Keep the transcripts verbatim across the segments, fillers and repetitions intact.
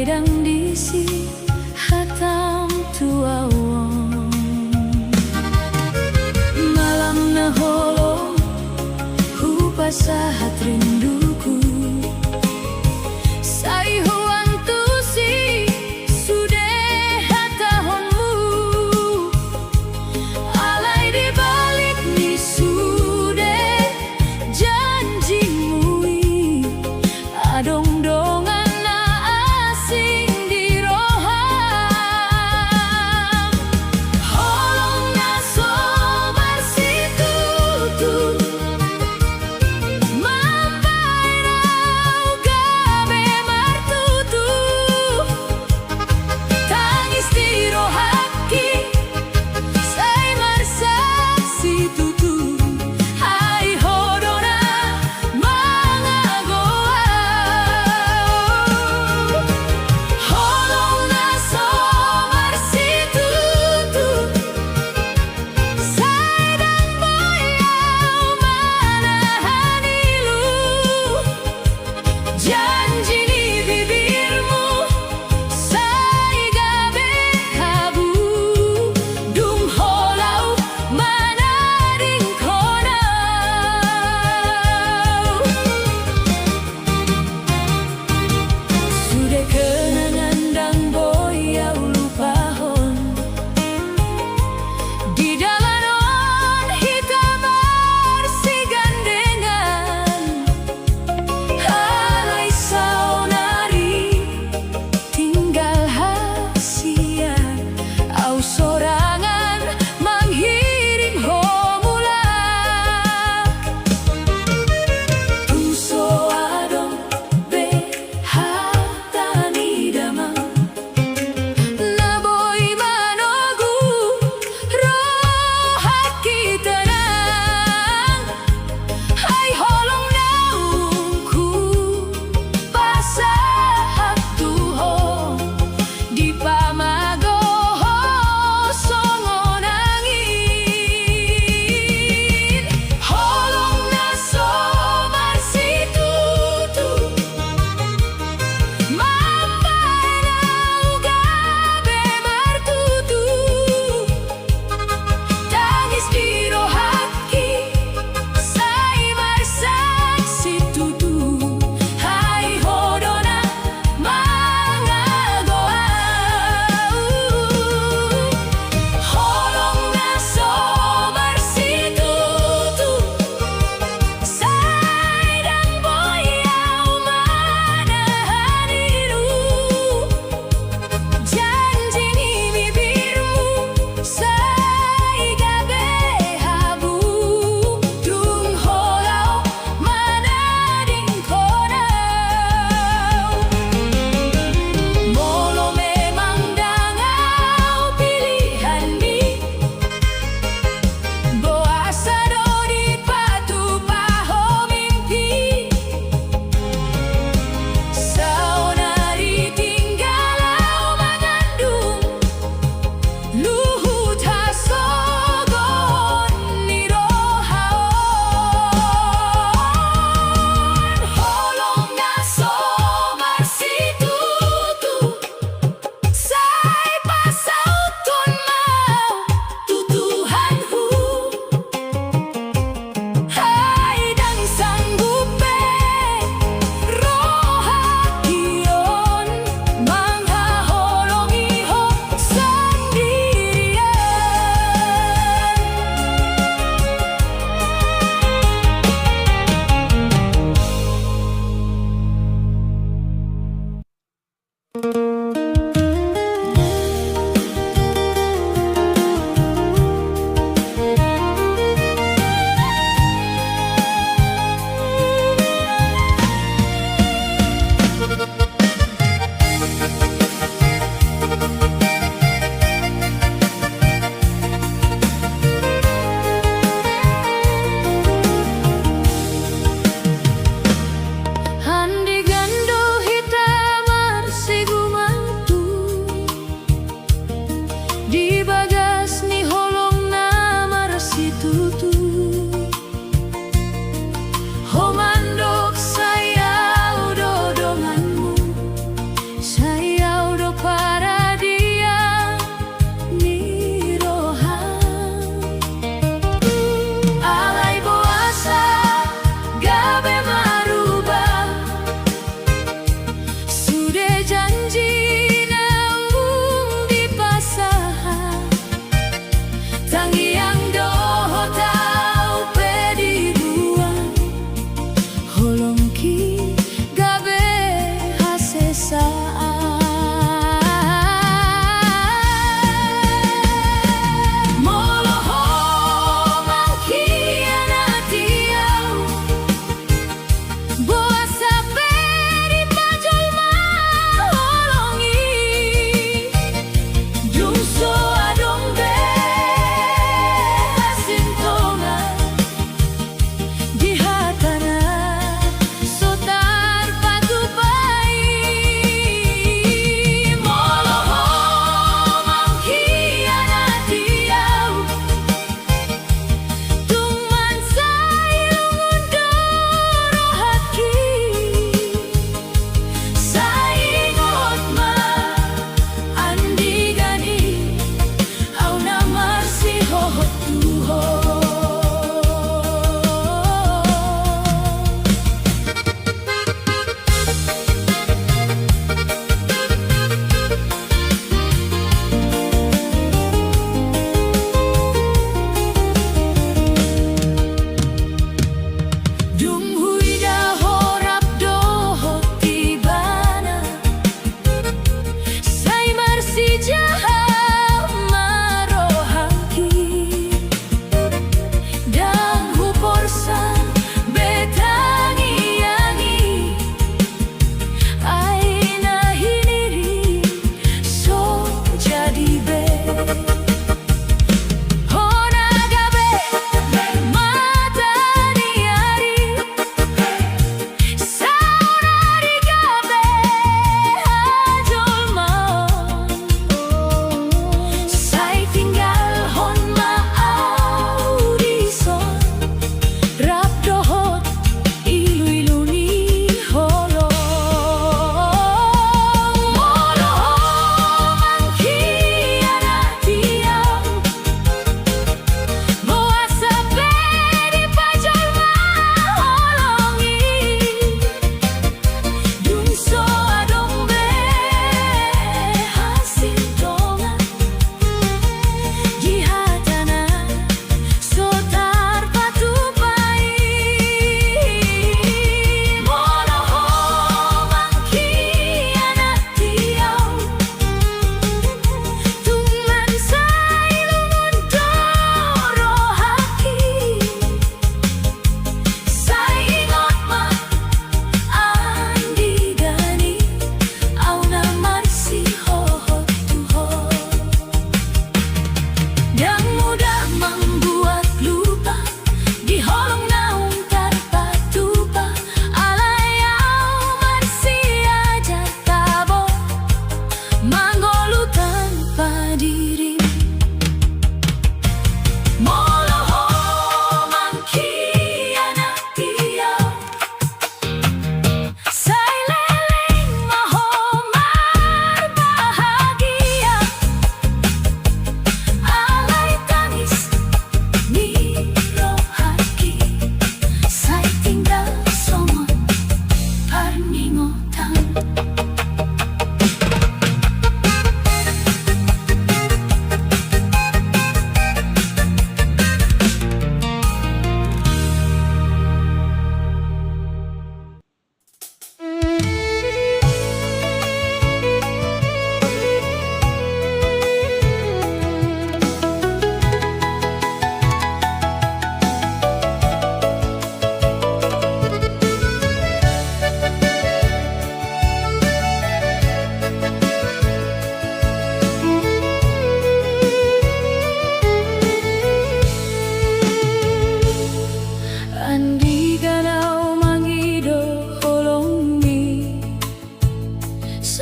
Ndang disi hatam tu ahu on. Malam na holom hupasahat rinduku, sai huantusi sude hatahonmu. Alai di balik ni sude janjimu i, adong dongan na asing di roham. Holong na so marsitutu, mambaen ahu gabe martutu. Tangis di rohangki sai marsaksi tutu, ai ho do na mangago ahu. Holong na so marsitutu, sai ndang boi ahu manahan ilu. Janji ni bibirmu sai gabe habu, dung ho laho manadingkon ahu. Sude kenangan ndang boi ahu lupahon. Di dalan on hita marsigandengan. Alai saonari tinggal hasian, ahu sorangan manghirim ho mulak. Tung so adong be hata ni damang na boi manogu rohangki tenang. Ai holong naung hupasahat tu ho, dipamago ho songon angin. Holong na so marsitutu, mambaen ahu gabe martutu. Tangis di rohangki sai marsaksi tutu, ai ho do na mangago ahu. Holong na so marsitutu, sai ndang boi ahu manahan ilu. Janji ni bibirmu sai gabe habu, tung ho laho manadingkon ahu. Molo memang ndang ahu pilihanmi, boasa do dipatupa ho mimpi? Saonari tinggal ahu mangandung luhut hasogoton ni roha on. Holong na so marsitutu, sai pasauthon ma ahu tu Tuhanhu. Ai ndang sanggup be rohangki on manghaholongi ho sandirian. Andigan do hita marsiguma,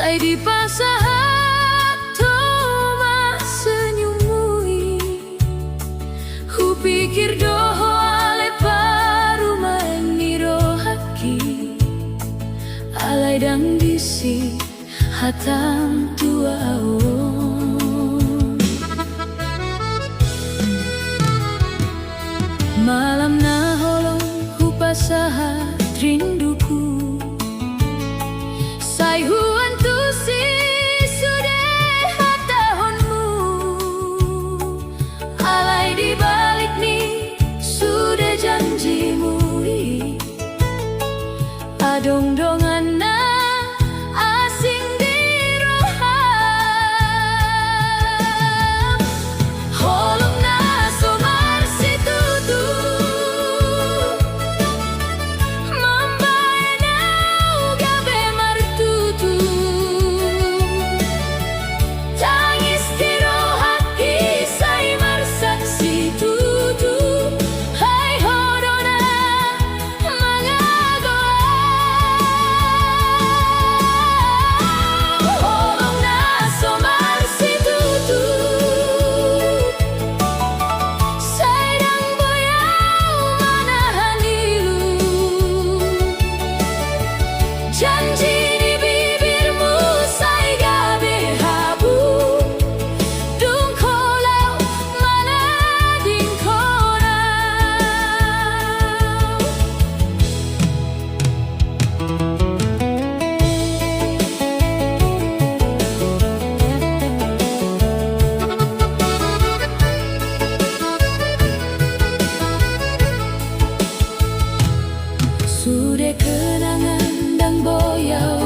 Dipasahat Ho ma senyummu i. Hupikir do Ho ale parumaen ni rohangki, alai ndang disi hatam tu ahu on. Malam na holong hupasahat rinduku, sai huantusi sude hatahonmu. Alai di balik ni sude janjimu i, adong dongan na asing di roham. Holong na so marsitutu mambahen ahu gabe martutu. Tangis di rohangki sai marsaksi tutu, ai Ho do na mangago ahu. Holong na so marsitutu, sai ndang boi ahu manahan ilu. Janji di bibirmu sai gabe habu, dung Ho laho manadingkon ahu. Sude kenangan ndang boi ahu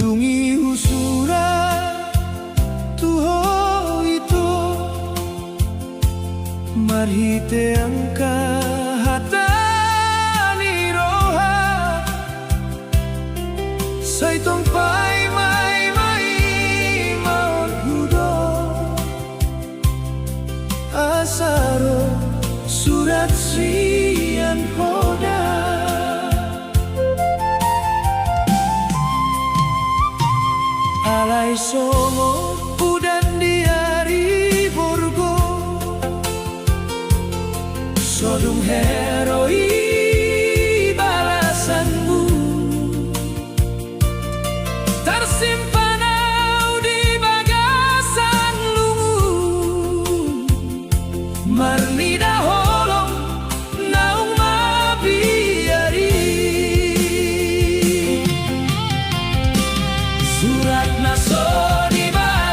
Dung i husurat tu ho ito, marhite angka hata ni roha, sai tong paima-ima ma on hudok, asa ro surat sian ho da. Alai songon udan di ari borgo, so dung heroi balasanmu, tarsimpan au di bagasan lungu, marnida holong naung mabiar i. Surat na so dibahen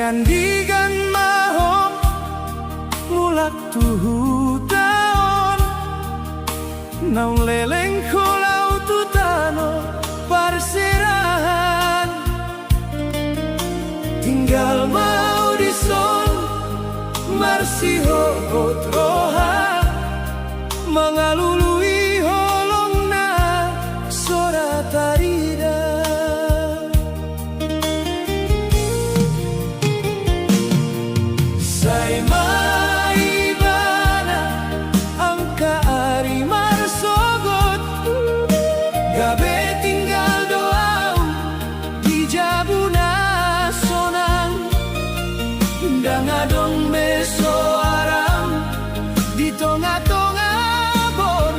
Andigan ma ho mulak tu huta on, naung leleng ho laho tu tano parserahan. Tinggal ma ho dison marsihohot roha, mangalului holong na so ra tarida. Sai ma ibana angka ari marsogot, gabe tinggal do au di jabu na sonang. Ndang adong be soaram di tongatonga bor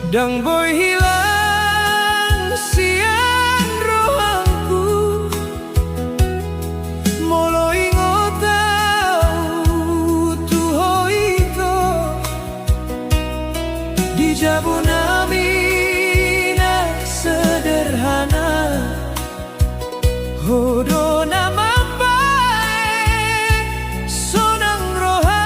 Ndang boi hilang sian rohangku molo ingot au tu ho ito. Di jabu nami na sederhana, ho do na mambahen sonang roha.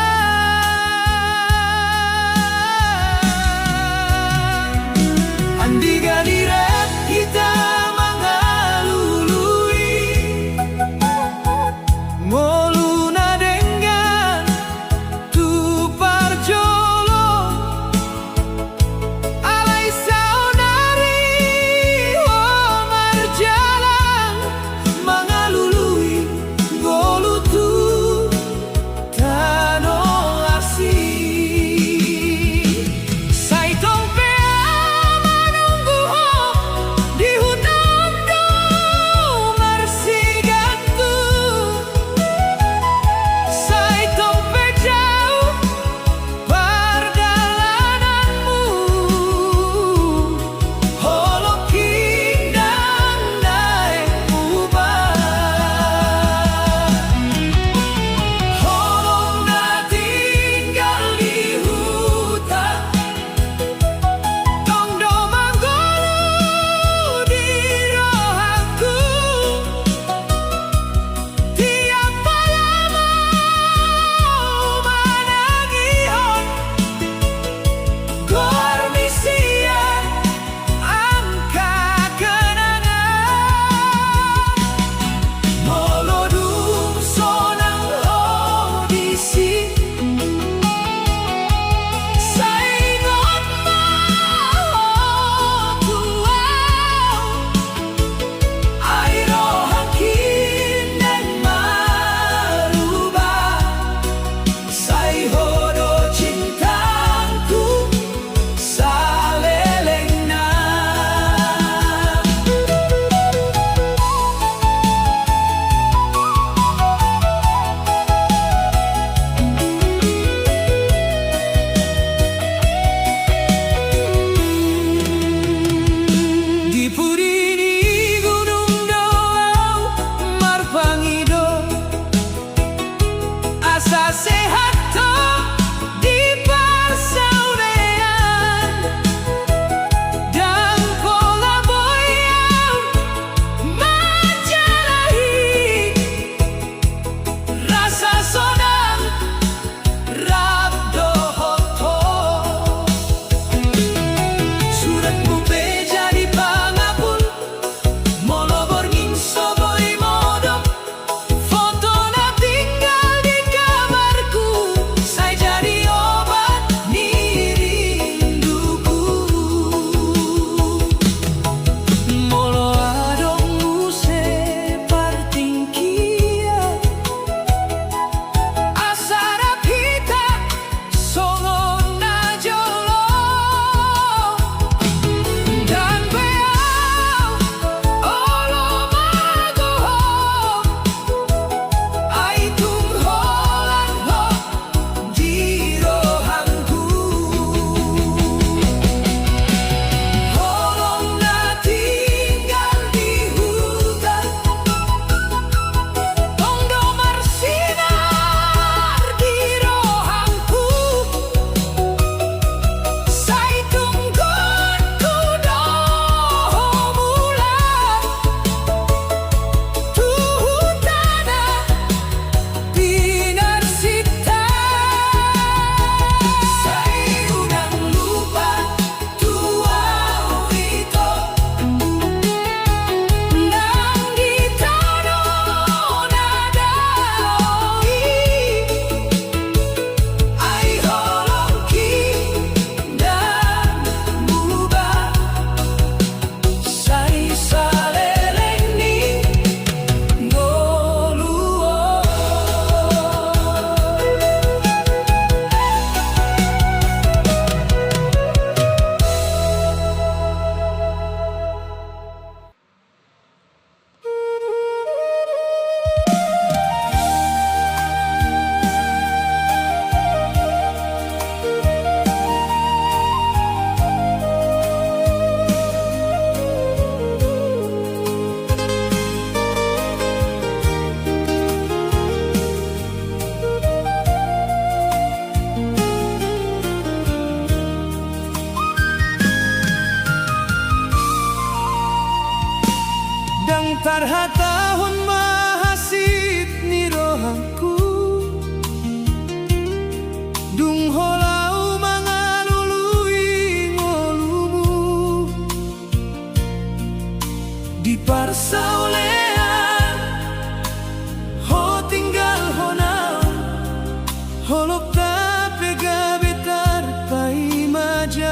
Holongta pe gabe tarpaima jau.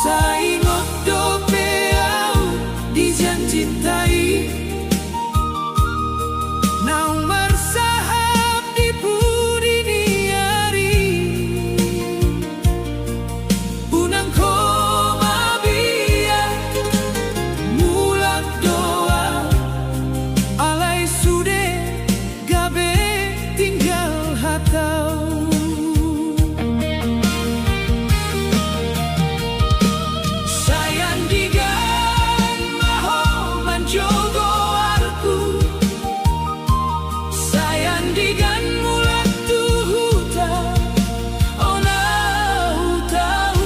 Sai ingot dope au di sian cinta i, naung marsahap di pudi ni ari. Unang ho mabiar, mulak do au, alai sude gabe tinggal hatau. Sai andigan ma ho manjou goarku, sai andigan mulak tu huta on au tau.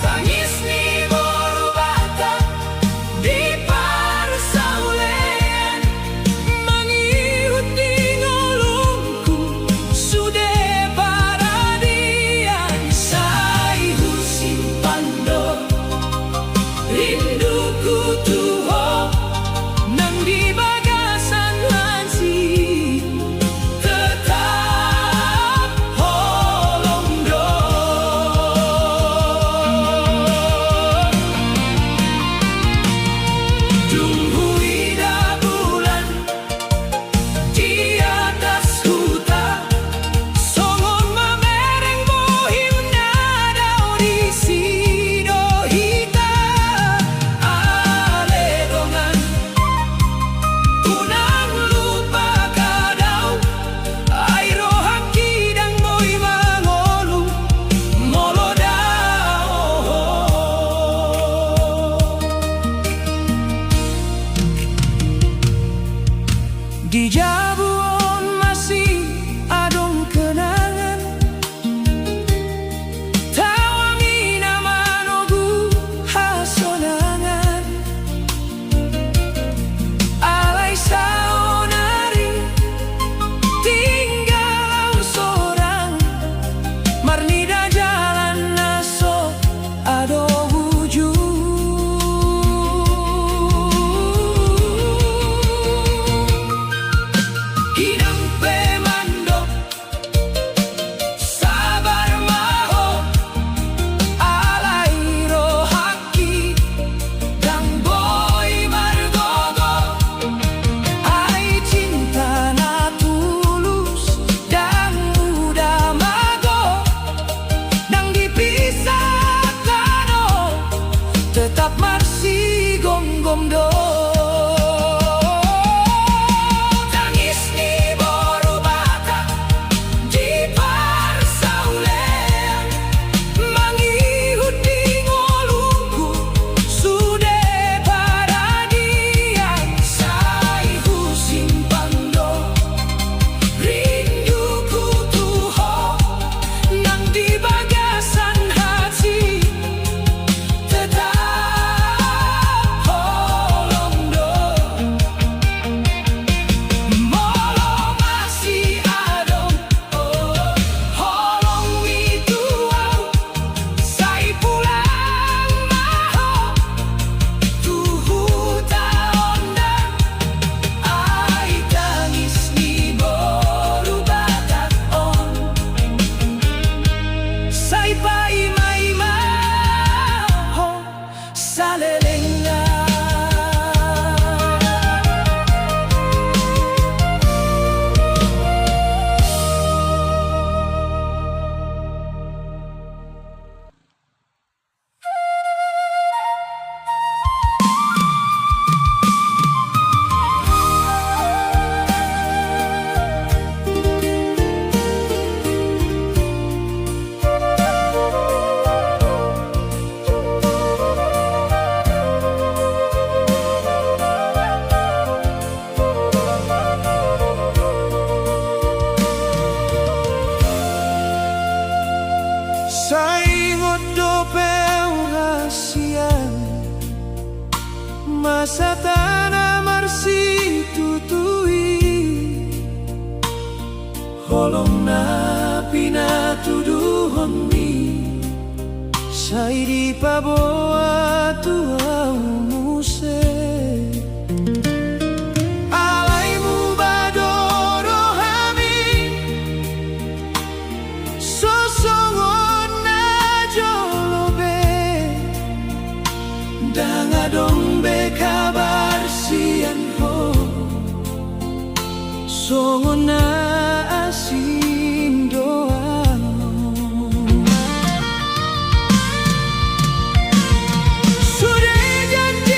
Tangis ni boru Batak di parsaulian, mangihut di ngolungku sude paradian. Sai husimpan do rinduku tu ho, nang di bagasan hansit tetap holong do. Dung huida bulan di atas huta, songon mamereng bohim na dao disi do hita. Ale dongan, unang lupa kadau, ai rohangki ndang boi mangolu molo dao ho. Di jabu on masih adong kenangan, tao hami na manogu hasonangan. Alai saonari tinggal au sorang, marnida jalan na so adong ujung. Inang pe mandok, sabar ma ho, alai rohangki ndang boi margogo. Ai cinta na tulus ndang mudah mago, ndang dipisahkan ho, tetap marsigomgom do. Tangis ni boru Batak di parsaulian, mangihut di ngolungku sude paradian. Sai husimpan do rinduku tu ho, nang di bagasan hati tetap holong do. Molo masih adong holongmi tu au, sai pulang ma ho tu huta on da. Ai tangis ni boru Batak on, sai paimaima ho salelengna. Sai ingot dope au hasian, masa tana marsitutu i, holong na pinatuduhonmi Sai dipaboa tu ahu muse. Alai muba do rohami, so songon na jolo be. Ndang adong be kabar sian ho, songon na asing do ahu. Sude jandi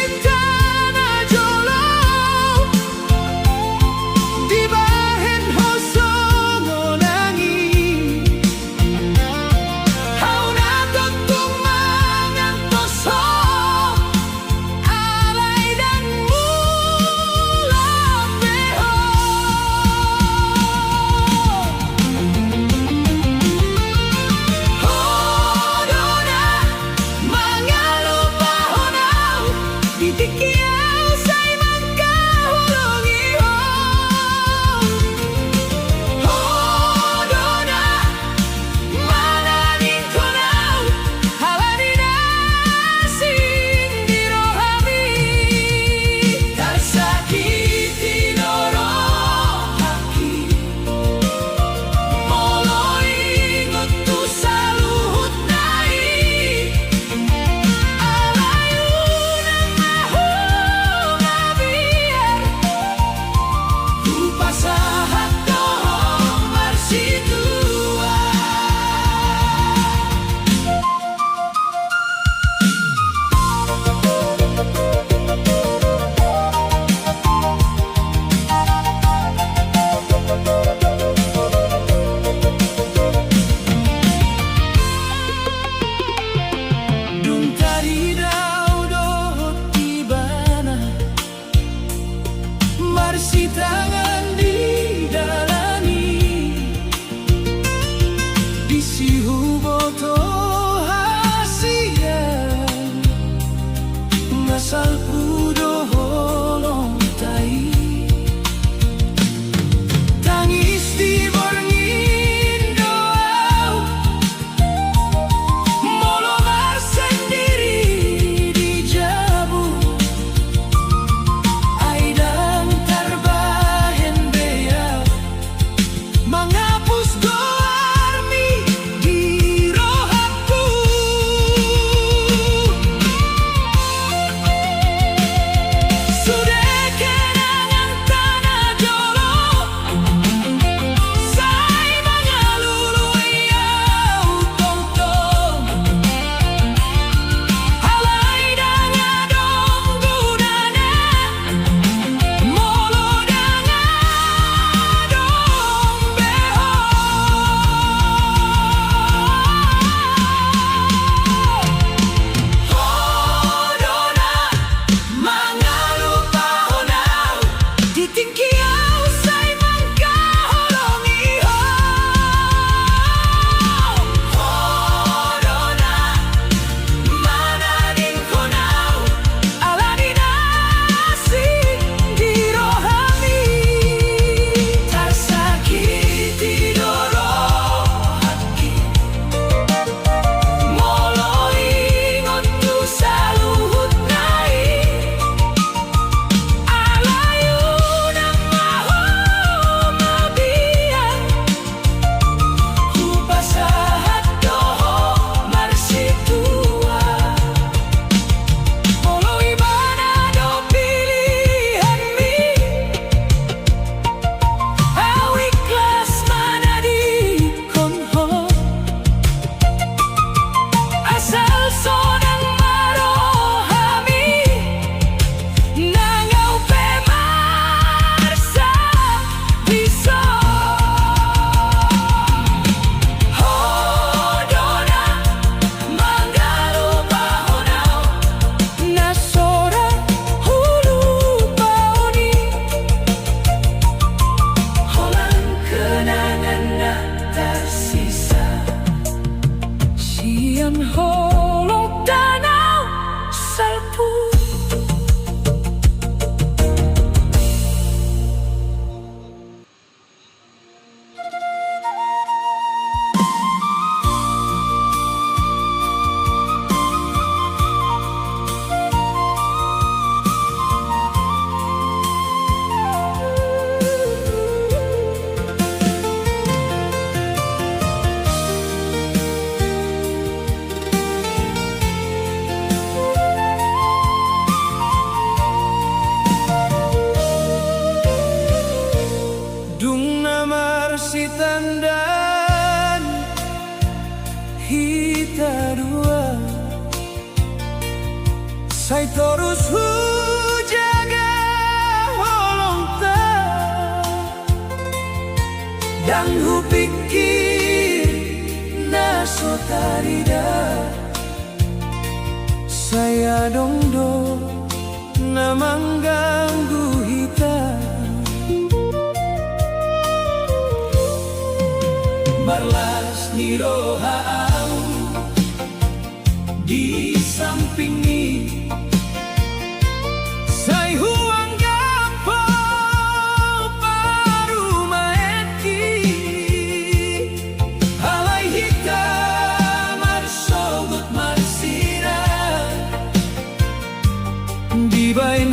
Sai torus hujaga holongta, ndang hupingkir na so tarida. Sai adong do na mangganggu hita. Marlas ni roha ahu di sampingmi, sai huanggap ho parumaenki. Alai hita marsogot marsirang dibaen